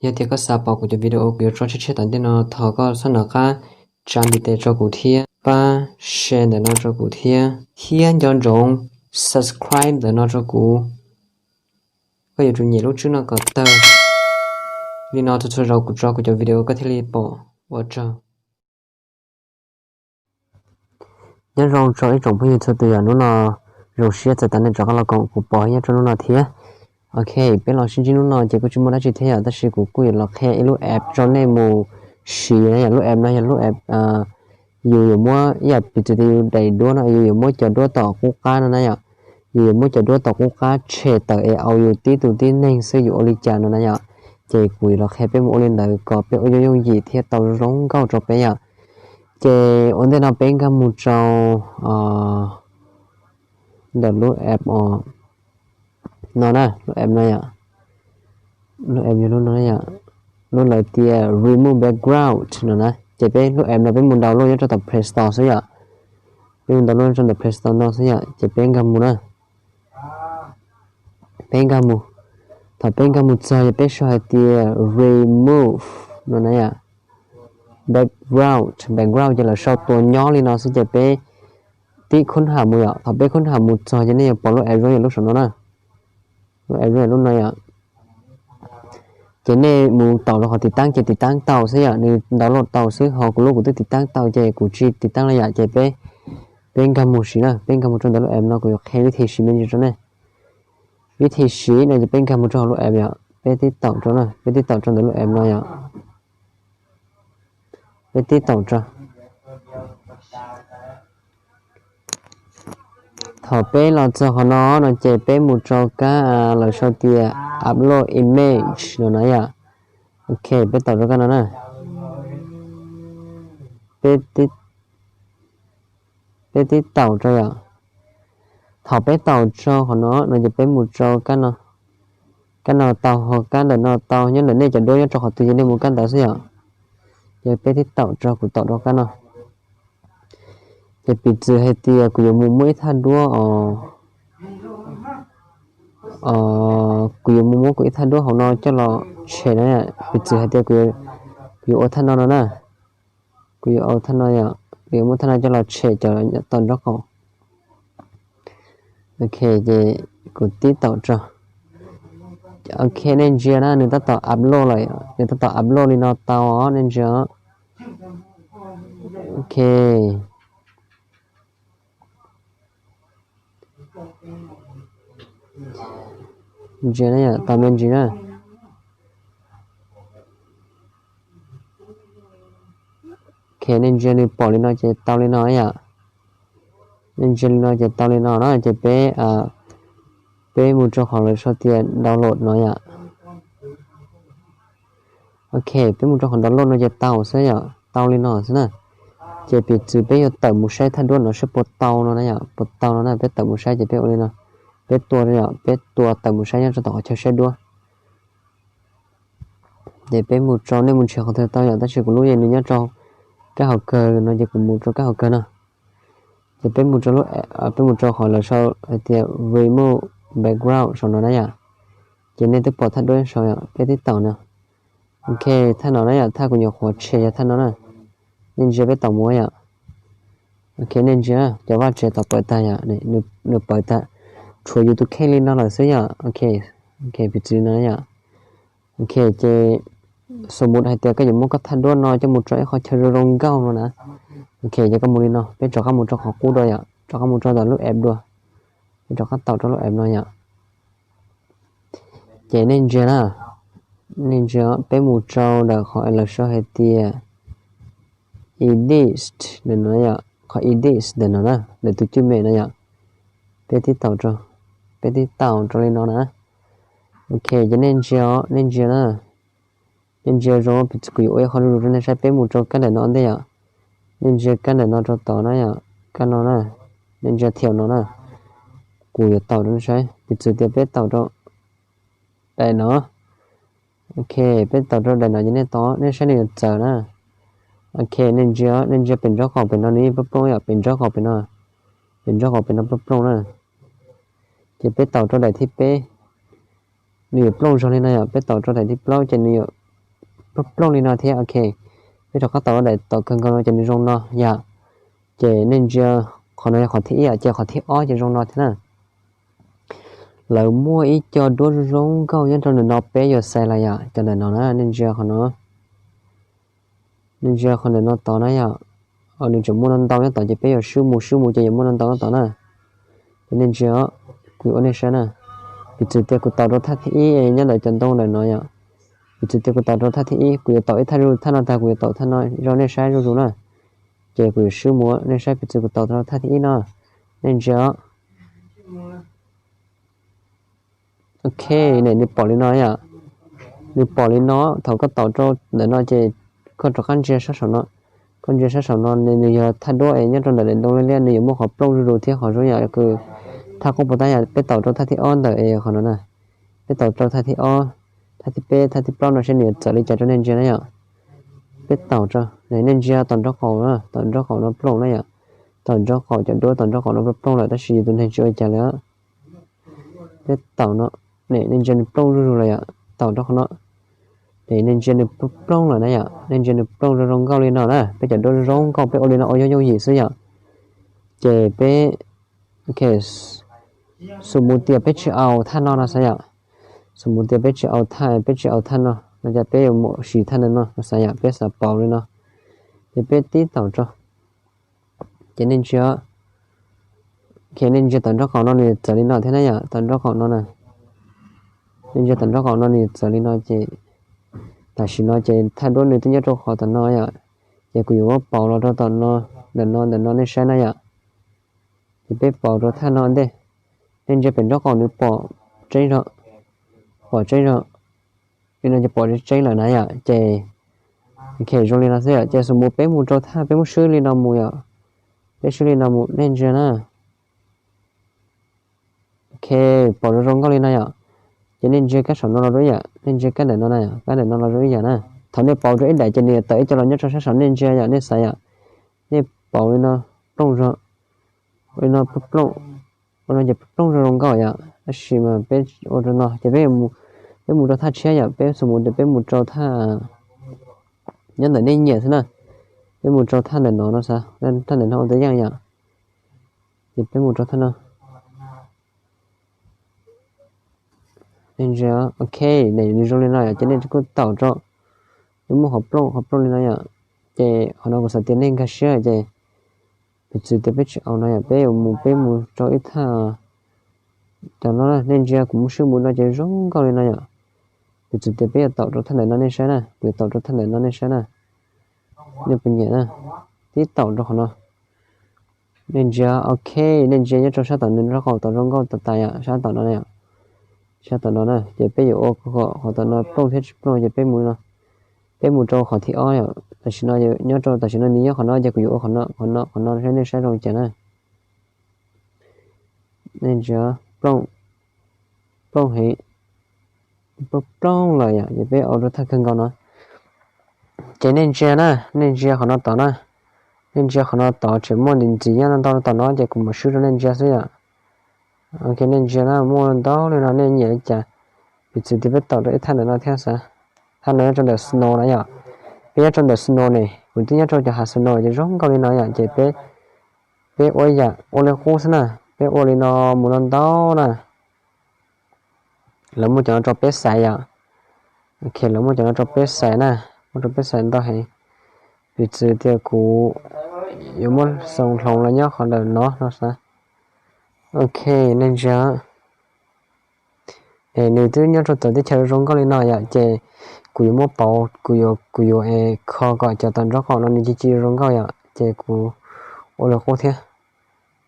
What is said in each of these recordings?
Yog tias koj xav pom kuv cov video kuv yuav tso tshiab tshiab tom ntej no, thov koj txhob nco qab tsa ntiv tes rau kuv thiab pab share ntawm no rau kuv thiab, thiab nco ntsoov subscribe ntawm no rau kuv. Koj yuav tsum nyem lub tswb no kom tawg li no txhua txhua zaus kuv tso kuv cov video koj thiaj li pom. Ua tsaug. Nyob zoo tso ib tsoom phooj ywg txhua tus yom, hnub no zoo siab txais tas nej rov qab los koom kuv pom nyob rau hnub no thiab. Ok, peb los sib ntsib hnub no ces kuj tsis muaj dab tsi thiab yom, tab sis kuv kuj yuav los qhia ib lub app rau nej mus siv na yom. Lub app no yog lub app yus yuav muab ib yam piv txwv tias yus daim duab no yus yuav muab cov duab tom qub qab no na yom. Yus yuav muab cov duab tom qub qab tshem tawm es au yus tib tug tib neeg xwb yus ua li cas no na yom. Ces kuv yuav los qhia peb mus ua li ntawd kom peb ua yooj yooj yim thiab tau zoo nkauj rau peb yom. Ces ua ntej no peb nkag mus rau ntawm lub app no na, lub app no yom. Lub app yog lub no yom, lub lawv tias remove background no na. Ces peb lub app no peb mus download nyob rau tom Play Store xwb yom. Peb mus download nyob rau ntawm Play Store no xwb yom, ces peb nkag mus na. Peb nkag mus, thaum peb nkag mus txog ces peb sau hais tias remove no na yom. Background, background ces lawv sau tua nyob li no xwb ces peb tib khub ham mus yom. Thaum peb khub ham mus txog ces nej yuav pom lub app zoo yam lub saum no na. Lub app zoo yam lub no yom. Ces nej mus taum rau qhov tiv taab ces tiv taab tau xwb yom, nws download tau xwb, ho kuv lub kuv twb tiv taab tau ces kuv tsis tiv taab li yom. Ces peb, peb nkag mus siv na, peb nkag mus rau ntawm lub app no kuv yuav qhia vib thi siv me ntsis rau nej. Vib thi siv no ces peb nkag mus rau hauv lub app yom, peb tib taum rau na, peb tib taum rau ntawm lub app no yom. Peb tib taum rau. Thaum peb los txog qhov no no ces peb mus rau kab lawv sau tias upload image no na yom. Ok, peb taum rau kab no na. Peb tib, peb tib taum rau yom. Thaum peb taum rau qhov no no ces peb mus rau kab no. Kab no tau ho kab ntawm no tau, nyob ntawm nej cov duab nyob rau qhov twg ces nej mus kab ntawd xwb yom. Ces peb tib taum rau, kuv taum rau kab no. Ces piv txwv hais tias kuv yuav mus muab ib thaj duab os, kuv yuav mus muab kuv ib thaj duab hauv no coj los tshem na. Piv txwv hais tias kuv yuav ua thaj no no na. Kuv yuav ua thaj no yom, kuv yuav muab thaj no coj los tshem cov tom nraub qaum. Ok, ces kuv tib taum rau. Ok, nej ntsia na, nws tab tom upload lawm, nws tab tom upload li no tau os, nej ntsia. Ok. Ntsia na yom, tos me ntsis na. Ok, nej ntsia nws pom li no ces tau li no yom. Nej ntsia li no ces tau li no na, ces peb, peb mus rau qhov lawv sau tias download no yom. Ok, peb mus rau qhov download no ces tau xwb yom, tau li no xwb na. Ces piv txwv peb yuav tawm mus saib thaj duab no seb puas tau no na yom, puas tau no na, peb tawm mus saib ces peb ua li no. Peb tua yom, peb tua tawm mus saib nyob rau tom qhov chaw saib duab. Ces peb mus rau, nej mus nrhiav qhov twg tau yom, tab sis kuv lub yeej nws nyob rau kab hauv kawg no ces kuv mus rau kab hauv kawg no. Ces peb mus rau lub, peb mus rau qhov lawv sau hais tias remove background saum no na yom. Ces nej twb pom thaj duab saud yom, peb tib taum no. Ok, thaj no na yom, thaj kuv nyuam qhuav tshem yog thaj no na. Nej ntsia peb taum mus yom. Ok, nej ntsia cov vaj tsev tom pawv tag yom, nws pawv tag, tshuav yus tus kheej li no lawm xwb yom. Ok, ok, piv txwv no yom. Ok, ces xu mus hais tias koj yuav muab koj thaj duab no coj mus rau ib qhov chaw zoo zoo nkauj no na. Ok, ces koj mus li no, peb rov qab mus rau qhov qub dua yom, rov qab mus rau tom lub app dua. Peb rov qab taum rau lub app no yom. Ces nej ntsia na, nej ntsia, peb mus rau ntawm qhov lawv sau hais tias edit ntawm no yom, qhov edit ntawm no na, ntawm tus cwj me no yom. Peb tib taum rau, peb tib taum rau li no na. Ok, ces nej ntsia, nej ntsia na. Nej ntsia zoo, piv txwv kuv yuav ua ib qho zuj zus rau nej saib, peb mus rau kab ntawm no ntej yom. Nej ntsia kab ntawm no rau tod na yom, kab no na. Nej ntsia thiaum no na. Kuv yuav taum rau nej saib, piv txwv tias peb taum rau daim no. Ok, peb taum rau daim no ces nej tos, nej saib nws yuav txawm na. Ok, nej ntsia, nej ntsia pem nraub qaum pem no nws yeej plooj plooj yom, pem nraub qaum pem no, pem nraub qaum pem no plooj plooj na. Ces peb taum rau daim thib peb, nws yuav plooj zog li no yom, peb taum rau daim thib plaub ces nws yuav plooj plooj li no thiab. Ok, peb rov qab taus daim tom kawg nkaus no ces nws zoo no yom. Ces nej ntsia, qhov no yog qhov thib ib yom, ces qhov thib ob ces zoo no thiab na. Lawv muaj ib co duab zoo zoo nkauj nyob rau ntawm no, peb yuav xaiv los yom, cov ntawm no na, nej ntsia qhov no. Nej ntsia qhov ntawm no tod na yom. Nws tseem muaj no ntau nyob tod ces peb yuav swb mus swb mus ces yuav muaj no ntau nyob tod na. Ces nej ntsia, kuv yuav ua nej saib na. Piv txwv tias kuv taus rau thaj thib ib nyob ntawm cov ntoo ntawm no yom. Piv txwv tias kuv taus rau thaj thib ib, kuv yuav taus ib thaj zuj zus, thaj no tag kuv yuav taus thaj no rau nej saib zuj zus na. Ces kuv yuav swb mus, nej saib piv txwv kuv taus rau thaj thib ib no. Nej ntsia. Ok, ne nws pom li no yom. Nws pom li no, thaum koj taus rau ntawm no ces koj rov qab ntsia sab saum no. Koj ntsia sab saum no, nws yog thaj duab es nyob rau ntawm daim ntoo liab liab, nws yuav muaj qhov plooj zuj zus thiab qhov zoo yam li thaj qub puas tab yom, peb taus rau thaj thib ob ntawm es qhov no na. Peb taus rau thaj thib ob, thaj thib peb, thaj thib plaub no seb nws yuav txawm li cas rau nej ntsia na yom. Peb taus rau, nej ntsia tom nraub qaum, tom nraub qaum no plooj na yom. Tom nraub qaum, cov duab tom nraub qaum no plooj plooj lawm tab sis yus tus neeg tsis ua cas li. Peb taus no, nej ntsia nws plooj zuj zus lawm yom, taus rau qhov no. Nej ntsia nws plooj lawm na yom, nej ntsia nws plooj zoo zoo nkauj li no na, peb cov duab zoo nkauj peb ua li no ua yooj yooj yim xwb yom. Ces peb, ok, xum mus tias peb tsis aus thaj no no xav yom. Xum mus tias peb tsis aus thaj, peb tsis aus thaj no no ces peb yuav mus siv thaj ntawm no no xav yom, peb xav pauv li no. Ces peb tib taus rau. Ces nej ntsia, ok, nej ntsia tom nraub qaum no nws txawv li no thiab na yom, tom nraub qaum no na. Nej ntsia tom nraub qaum no nws txawv li no ces tam sim no ces thaj duab nws twb nyob rau qhov tom no yom. Ces kuv yuav muab pauv los rau tom no, ntawm no, ntawm no nej saib na yom. Ces peb pauv rau thaj no ntej. Nej ntsia pem nraub qaum nws pom tseeb zog, pom tseeb zog. Li no ces pom tseeb lawm na yom, ces, ok, zoo li no xwb yom, ces xum mus peb mus rau thaj, peb muab swb li no mus yom. Peb swb li no mus, nej ntsia na. Ok, pauv zoo zoo nkauj li no yom. Ces nej ntsia kab saum no los zoo ib yam, nej ntsia kab ntawm no na, kab ntawm no los zoo ib yam na. Thaum nej pauv rau ib daim ces nws yuav tawm ib co los nyob rau sab saum nej ntsia yom, nej xav yom. Nej pauv li no, plooj zoo, li no plooj, ua no ces plooj zoo zoo nkauj yom, tab sis mas peb ua rau no ces peb, peb mus rau thaj tshiab yom, peb xum mus ces peb mus rau thaj, nyob ntawm nej nyiam xwb na. Peb mus rau thaj ntawm no no xav, thaj ntawm no ua tau yeej yom. Ces peb mus rau thaj no. Nej ntsia, ok, nws zoo li no yom, ces nej kuj taus rau, nej muab qhov plooj, qhov plooj li no yom. Ces qhov no kuv xav tias nej nkag siab ces piv txwv tias peb tsis aus no yom, peb yuav mus, peb mus rau ib thaj, cov no nej ntsia kuv muab swb mus no ces zoo nkauj li no yom. Piv txwv tias peb yuav taus rau thaj ntawm no nej saib na, kuv yuav taus rau thaj ntawm no nej saib na. Nej puas nyiam na? Tib taus rau qhov no. Nej ntsia, ok, nej ntsia nyob rau sab tom nws nraub qaum tod zoo nkauj tas tas yom, sab tom no na yom. Sab tom no na, ces peb yuav ua kom qhov tom no plooj thiab tsis plooj ces peb mus no. Peb mus rau qhov thib ob yom, tam sim no nyob rau tam sim no nws nyob qhov no ces kuv yuav ua qhov no, qhov no, qhov no seb nej saib zoo cas na. Nej ntsia, plooj, plooj heev, plooj plooj lawm yom, ces peb ua rau thaj kawg nkaus no. Ces nej ntsia na, nej ntsia qhov no tod na, nej ntsia qhov no tod tseem muaj ntxim ntxim nyob ntau ntau tom no ces kuv mam swb rau nej ntsia xwb yom. Ok, nej ntsia na, muaj ntau li no nej nyiam li cas. Piv txwv tias peb taus rau ib thaj ntawm no thiab xav. Thaj no nyob rau ntawm snow na yom. Peb nyob rau ntawm snow ne, kuv twb nyob rau cov hav snow ces zoo nkauj li no yom, ces peb, peb ua yam ua li qub xwb na, peb ua li no mus ntau ntau na. Lawv muaj cov no rau peb xaiv yom. Ok, lawv muaj cov no rau peb xaiv na, muaj rau peb xaiv ntau heev. Piv txwv tias kuv yuav muab xoo hloov los nyob qhov ntawm no no xav. Ok, nej ntsia. Es nws twb nyob rau tom teb chaws zoo nkauj li no yom, ces kuv yuav muab pauv, kuv yuav, kuv yuav es kho kom cov tom nraub qaum no nws ci ci zoo nkauj yom, ces kuv ua li qub thiab.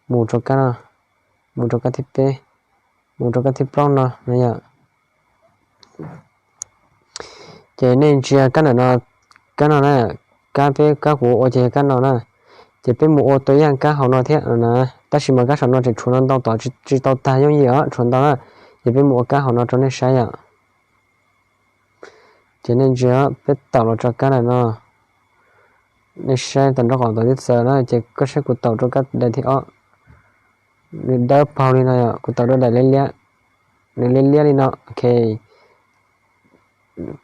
Mus rau kab no, mus rau kab thib peb, mus rau kab thib plaub no no yom. Ces nej ntsia kab ntawm no, kab no na, kab peb, kab kuv ua ces kab no na. Ces peb mus ua tua yaj kab hauv no thiab na, tab sis mas kab saum no tseem tshuav no ntau tod tsis tau tag yooj yim os, tshuav ntau na. Ces peb mus ua kab hauv no rau nej saib yom. Ces nej ntsia, peb taus los rau kab ntawm no. Nej saib tom nraub qaum tod twb txawv na, ces koj saib kuv taus rau kab daim thib ob. Nws dawb paug li no yom, kuv taus rau daim liab liab. Nws liab liab li no, ok.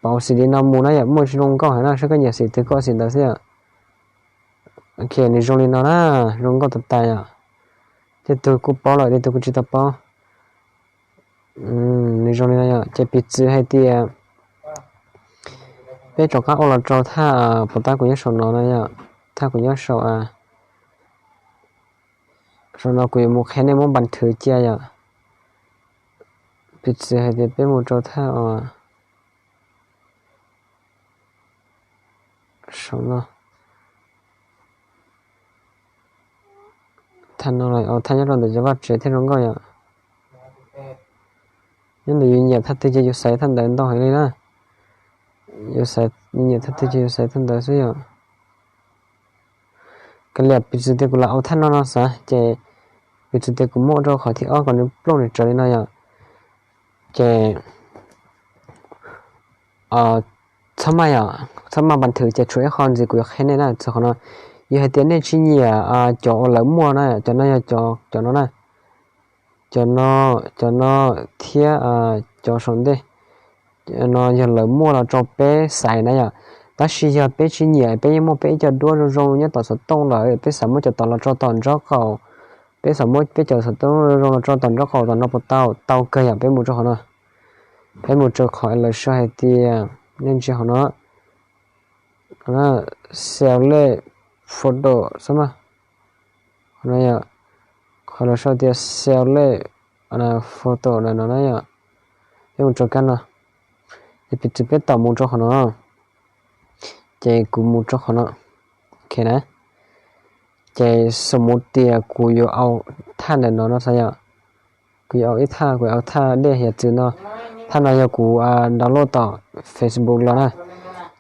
pauv xim li no mus na yom, muaj zoo nkauj heev na, saib koj nyiam xim twg koj xim ntawd xwb yom. Ok, nws zoo li no na, zoo nkauj tas tas yom. Tej tug kuj paub lawm, tej tug kuj tsis tau paub. Nws zoo li no yom, ces piv txwv hais tias peb rov qab ua los rau thaj puas tab kuv nyob saum no na yom, thaj kuv nyob saum, saum no kuv yuav mus qhia nej muab npas thwv cia yom. Piv txwv hais tias peb mus rau thaj saum no, thaj no los thaj nyob rau ntawm cov vaj tsev thiaj zoo nkauj yom. Nyob ntawm yus nyiam thaj twg ces yus xaiv thaj ntawd ntau heev li na. Yus xaiv, yus nyiam thaj twg ces yus xaiv thaj ntawd xwb yom. Kav liam piv txwv tias kuv lam ua thaj no no xav ces piv txwv tias kuv muab ua rau qhov thib ob kom nws plooj nws tsawv li no yom. Ces txhob maj yom, txhob maj npas thwv ces tshuav ib qho ntxiv kuv yuav qhia nej na txog qhov no. Yog hais tias nej tsis nyiam cov uas lawv muaj na, cov no yog cov no na, cov no, cov no thiab cov saum ntej no yog lawv muaj los rau peb xaiv na yom. Tab sis yog peb tsis nyiam, peb yeej muaj peb ib co duab zoo zoo nyob tom xov tooj lawm, peb xav muab cov tod los tso tom nraub qaum, peb xav muab peb cov xov tooj zoo zoo los tso tom nraub qaum tom no puas tau? Tau kawg yom. Peb mus rau qhov no, peb mus rau qhov lawv sau hais tias, nej ntsia qhov no, select photo xwb mas. Qhov no yog qhov lawv sau tias select photo ntawm no na yom. Peb mus rau kab no, ces piv txwv peb tau mus rau qhov no, ces kuv mus rau qhov no, ok na. Ces xws mus tias kuv yuav au thaj ntawm no no xav yom, kuv yuav au ib thaj, kuv au thaj dej hiav txwv no. Thaj no yog kuv download tom Facebook los na.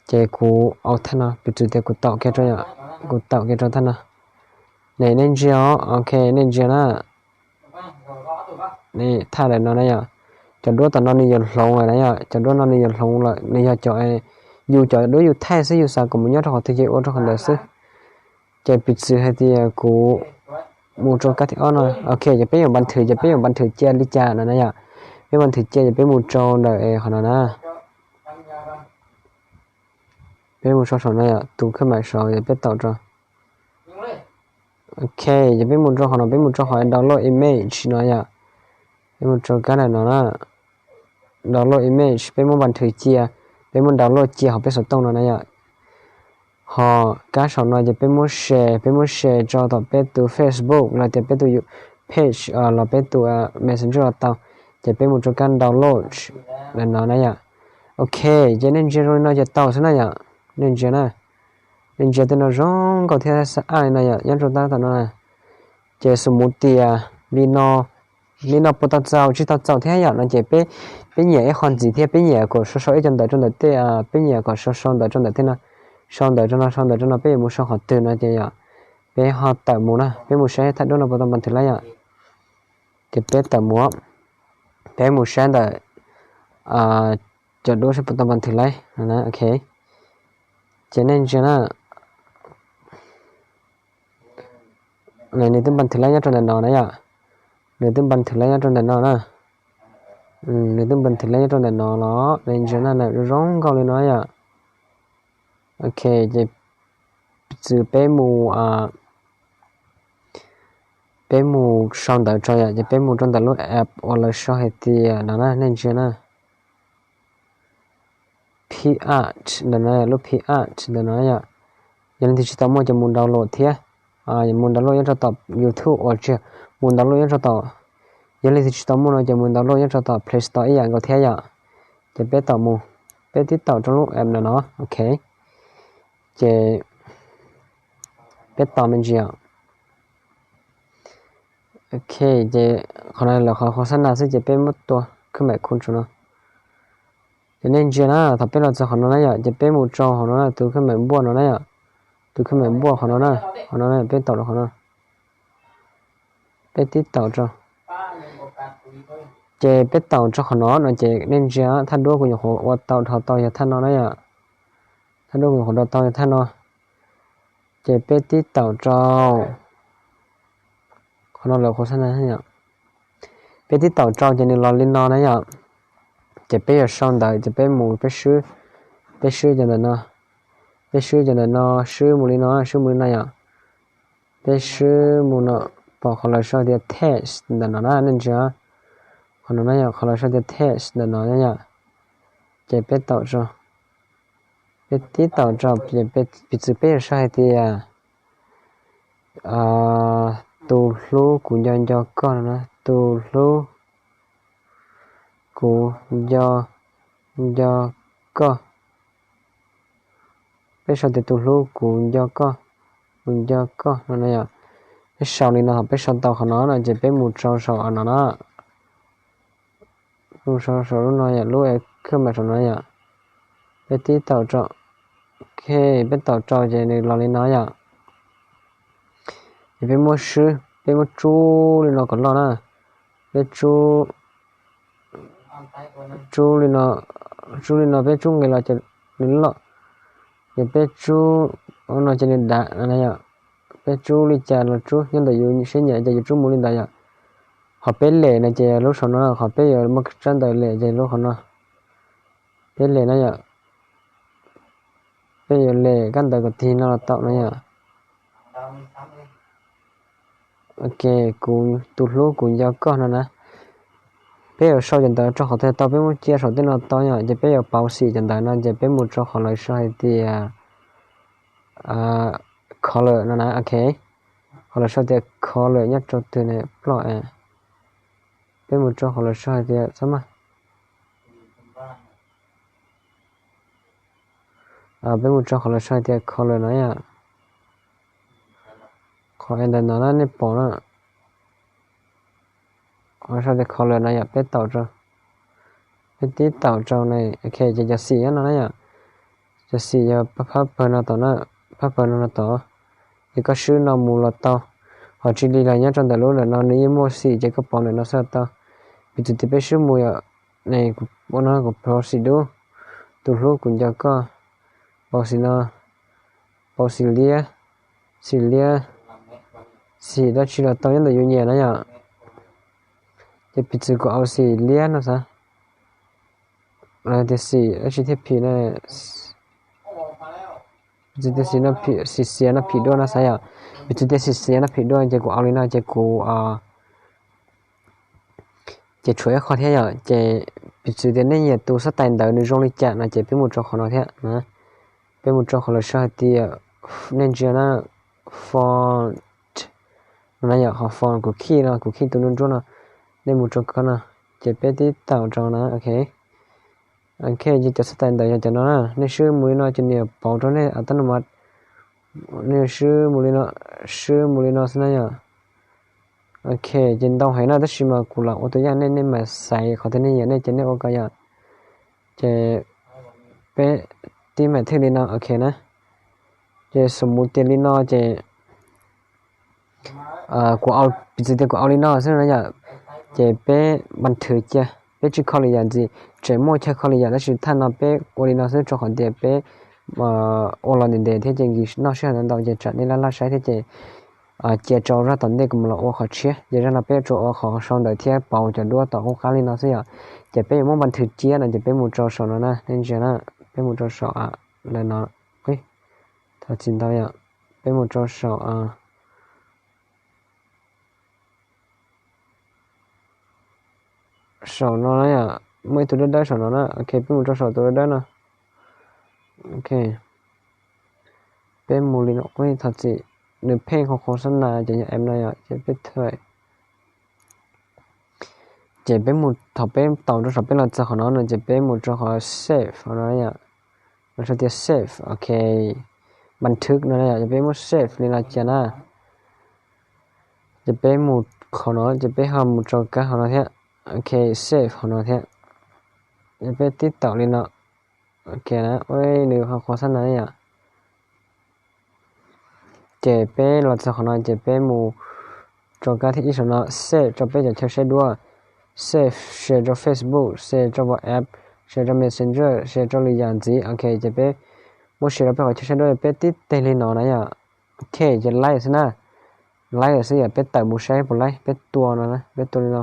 Ces kuv au thaj no, piv txwv tias kuv taum kiag rau yom, kuv taum kiag rau thaj no. Nej ntsia os, ok, nej ntsia na. Thaj ntawm no na yom, cov duab tom no nws yuav hloov lawm na yom, cov duab no nws yuav hloov lawm, nws yog cov yus cov duab yus thaij xwb, yus xav kom mus nyob rau qhov twg ces ua rau qhov ntawd xwb. Ces piv txwv hais tias kuv mus rau kab thib ob no, ok, ces peb yuav npas thwv, ces peb yuav npas thwv cia li cas no na yom. Peb npas thwv cia ces peb mus rau ntawm qhov no na. Peb mus rau saum no yom, tus khab mam saud ces peb taum rau. Ok, ces peb mus rau qhov no, peb mus rau qhov download image no yom. Peb mus rau kab ntawm no na, download image, peb muab npas thwv cia, peb muab download cia hauv peb xov tooj no na yom. Ho kab saum no ces peb muab share, peb muab share tso tom peb tus Facebook los tias peb tus page los peb tus Messenger los tau. Ces peb mus rau kab download ntawm no na yom. Ok, ces nej ntsia zoo li no ces tau xwb na yom. Nej ntsia na, nej ntsia tej no zoo nkauj thiab xab ab li no yom, nyob rau tab tom no na. Ces xws mus tias li no, li no puas tau txaus, tsis tau txaus thiab yom no ces peb, peb nyiam ib qho ntxiv thiab, peb nyiam kom sau sau ib co ntawv rau ntawm tej, peb nyiam kom sau sau ntawv rau ntawm tej no, sau ntawv rau no, sau ntawv rau no, peb yuav mus sau qhov twg no ces yom, peb ho tawm mus na, peb mus saib thaj duab no puas tau npas thwv lawm yom. Ces peb tawm mus, peb mus saib ntawm cov duab saib puas tau npas thwv lawm. Ok, ces nej ntsia na, nws twb npas thwv lawm nyob rau ntawm no na yom. Nws twb npas thwv lawm nyob rau ntawm no na. Nws twb npas thwv lawm nyob rau ntawm no los nej ntsia na, zoo nkauj li no yom. Ok, ces txwv peb mus, peb mus sau ntawv tso yom, ces peb mus rau ntawm lub app uas lawv sau hais tias no na, nej ntsia na, Pic Art ntawm no, lub Pic Art ntawm no yom. Yog leej twg tsis tau muaj ces mus download thiab, mus download nyob rau tom YouTube uas tsis, mus download nyob rau tom, yog leej twg tsis tau muaj no ces mus download nyob rau tom Play Store ib yam nkaus thiab yom. Ces peb tau mus, peb tib taum rau lub app ntawm no, ok. Ces peb tos me ntsis. Ok, ces qhov no lawv qhov khos xab nas xwb ces peb muab tua khab mam khu tso no. Ces nej ntsia na, thaum peb los txog qhov no na yom, ces peb mus rau qhov no na, tus khab mam npuaj no na yom, tus khab mam npuaj qhov no na, qhov no na, peb taum rau qhov no. Peb tib taum rau. Ces peb taum rau qhov no no ces nej ntsia thaj duab kuv nyuam qhuav ua tau dhau tau yog thaj no na yom. Thaj duab kuv nyuam qhuav ua tau yog thaj no. Ces peb tib taum rau. Qhov no lawv qhov xab nas yom. Peb tib taum rau ces nws los li no na yom. Ces peb yuav sau ntawv ces peb mus peb swb, peb swb cov ntawm no, peb swb cov ntawm no, swb mus li no, swb mus li no yom. Peb swb mus no, pom qhov lawv sau tias test ntawm no na nej ntsia. Qhov no na yom, qhov lawv sau tias test ntawm no na yom. Ces peb taum rau, peb tib taum rau, piv txwv peb yuav sau hais tias tus hlub kuv nco nco koj no na, tus hlub kuv nco nco koj. Peb sau tias tus hlub kuv nco koj, kuv nco koj no na yom. Peb sau li no, peb sau tau qhov no no ces peb mus rau saum no na. Mus rau saum lub no yom, lub khwb mas saum no yom. Peb tib taum rau, ok, peb taum rau ces nws los li no yom. Ces peb muab swb, peb muab tsub li no kom loj na. Peb tsub, tsub li no, tsub li no peb tsub nqis los ces nws loj. Ces peb tsub no ces nws dav na yom. Peb tsub li cas los tsub nyob ntawm yus siab nyiam ces yus tsub mus li ntawd yom. Qhov peb lem no ces lub saum no, qhov peb yuav muab tsab ntawv lem ces lub qhov no. Peb lem na yom. Peb yuav lem kab ntawv kom tig no los tau no yom. Ok, kuv tus hlub kuv nco koj no na. Peb yuav sau cov ntawv rau qhov twg tau peb muab cia saum tej no tau yom, ces peb yuav pauv xim cov ntawv no ces peb mus rau qhov lawv sau hais tias color no na, ok. Qhov lawv sau tias color nyob rau twg ne ploj. Peb mus rau qhov lawv sau hais tias xab mas Peb mus rau qhov lawv sau tias color no yom. Qhov ntawm no na nej pom na, qhov sau tias color no yom, peb taum rau, peb tib taum rau na, ok, ces cov xim nyob no na yom. Cov xim yog phab pawg no tom na, phab pawg no no tom. Ces koj swb no mus los tau, ho tsis li los nyob rau ntawm lub ntawm no nws yeej muaj xim ces koj pauv ntawm no xwb los tau. Piv txwv tias peb swb mus yom, ua no kuv pauv xim dub, tus hlub kuv nco koj, pauv xim no, pauv xim liab, xim liab, xim dab tsi los tau nyob ntawm yus nyiam na yom. Ces piv txwv kuv au xim liab no xav, los tias xim dab tsi thiaj phim na, piv txwv tias xim xiav no phim dua no xav yom. Piv txwv tias xim xiav no phim dua ces kuv au li no ces kuv ces tshuav ib qho thiab yom, ces piv txwv tias nej nyiam tus xab tais ntawv nws zoo li cas no ces peb mus rau qhov no thiab. Peb mus rau qhov lawv sau hais tias, nej ntsia na, font no na yom, qhov font kuv khij no, kuv khij tus nruab nruab no, nej mus rau qhov no, ces peb tib taum rau na, ok. Ok, ces cov xab tais ntawv yog cov no na, nej swb mus li no ces nws yuav pauv rau nej a tab no mas, nej swb mus li no, swb mus li no xwb na yom. Ok, ces ntau heev na tab sis mas kuv los ua tus yaj nej, nej mam xaiv qhov twg nej nyiam nej ces nej ua ko yom. Ces peb tib mam thwj li no, ok na. Ces xum mus tias li no ces kuv, piv txwv tias kuv au li no xwb na yom. Ces peb npas thwv cia, peb tsis kho li yam ntxiv, tseem muaj chaw kho li yam tab sis thaj no peb ua li no xwb rau qhov tias peb ua los ntev ntev thiab ces nkim noj sij hawm ntau ntau ces tsam nej laj laj saib thiab ces cia rau zaj tom ntej kuv mam los ua qhov tshiab. Ces zaj no peb tsuas ua qhov sau ntawv thiab pauv cov duab tom qub qab li no xwb yom. Ces peb yuav muab npas thwv cia no ces peb mus rau saum no na, nej ntsia na, peb mus rau saum lawv no, thov txim ntau yom, peb mus rau saum saum no na yom, muaj ib tug dawb dawb saum no na, ok, peb mus rau saum tus dawb dawb no. Ok, peb mus li no, thov txim, nws pheej qhov qhov xab nas ces yog em no yom, ces peb thawj. Ces peb mus, thaum peb taus rau saum peb los txog qhov no no ces peb mus rau qhov save qhov no yom, lawv sau tias save, ok, npas thwv no na yom, ces peb muab save li no cia na. Ces peb mus qhov no ces peb ho mus rau kab qhov no thiab, ok, save qhov no thiab. Ces peb tib taum li no, ok na, ua nws qhov qhov xab nas yom. Ces peb los txog qhov no ces peb mus rau kab thib ib saum no, save rau peb cov chaw saib duab, save, share rau Facebook, share rau WhatsApp, share rau Messenger, share rau lwm yam ntxiv, ok, ces peb muab share rau peb qhov chaw saib duab, peb tib teg li no na yom. Ok, ces like xwb na, like xwb yom, peb tawm mus saib puas like, peb tua no, peb tua li no,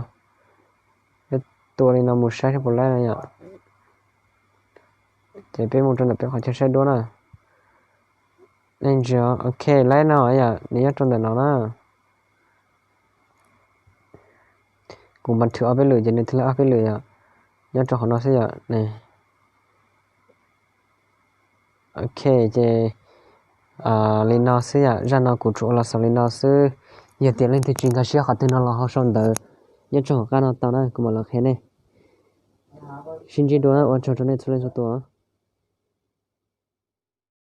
peb tua li no mus saib puas like no yom. Ces peb mus rau ntawm peb qhov chaw saib duab na. Nej ntsia, ok, lawm no yom, nws nyob rau ntawm no na. Kuv npas thwv ob peb lwm ces nws thiaj li ob peb lwm yom. Nyob rau qhov no xwb yom. Ok, ces li no xwb yom, zaj no kuv tsuas ua los xaus li no xwb. Yog tias leej twg tsis nkag siab qhov twg no los ho sau ntawv nyob rau hauv qab no tau na, kuv mam los qhia nej. Sib ntsib dua, ua tsaug rau nej txhua leej txhua tus.